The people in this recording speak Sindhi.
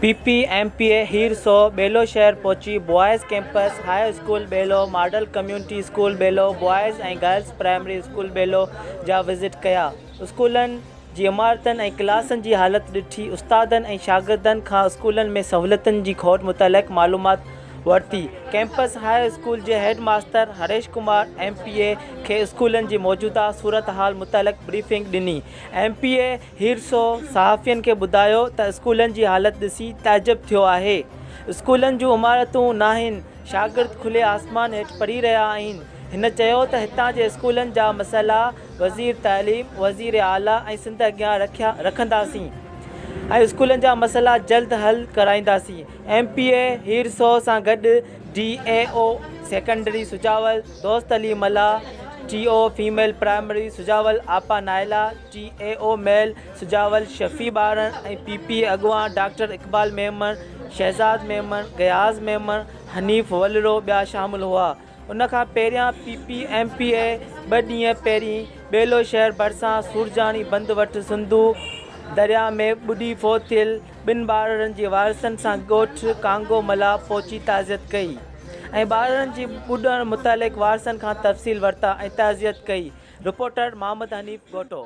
P P M P A Heer Soho Belo شهر پهچي boys campus high school Belo, model community school Belo boys ۽ girls primary school Belo جا وزٽ ڪيا، اسڪولن جي عمارتن ۽ ڪلاسن جي حالت ڏٺي، استادن ۽ شاگردن کان اسڪولن ۾ سهولتن جي کوٽ متعلق معلومات ورتي، ڪيمپس هاء اسڪول جي head master Harish Kumar M P A کي اسڪولن جي موجوده صورتحال متعلق بريفنگ ڏني، ايم پي اي هيرسو صحافين کي ٻڌايو ته اسڪولن جي حالت ڏسي تعجب ٿيو آهي، اسڪولن جون عمارتون ناهن، شاگرد کلي آسمان هيٺ پڙهي رهيا آهن، هن چيو ته هتان جي اسڪولن جا مسئلا وزير تعليم، وزير اعليٰ ۽ سنڌ اڳيان رکيا رکنداسين ۽ اسڪولن جا مسئلا جلد حل ڪرائينداسين، ايم پي اي هيرسو سان گڏ D E O secondary Sujawal Dost Ali Mallah, T O female primary Sujawal آپا Naila, T E O male Sujawal Shafi Baran ۽ P P اڳواڻ ڊاڪٽر اقبال ميمڻ، شهزاد ميمڻ، غياث ميمڻ، حنيف ولڙو ٻيا شامل هئا. ان کان پهريان P P M P A ٻه ڏينهن پهرين ٻيلو شهر ڀرسان سورجاڻي بند وٽ سنڌو درياء ۾ ٻڏي فوت ٿيل ٻن ٻارڙن جي وارثن سان ڳوٺ ڪانگو ملاح پهچي تعزيت ڪئي ۽ ٻارڙن جي ٻڏڻ متعلق وارثن کان تفصيل ورتا ۽ تعزيت ڪئي، رپورٽر محمد حنيف گهوٽو.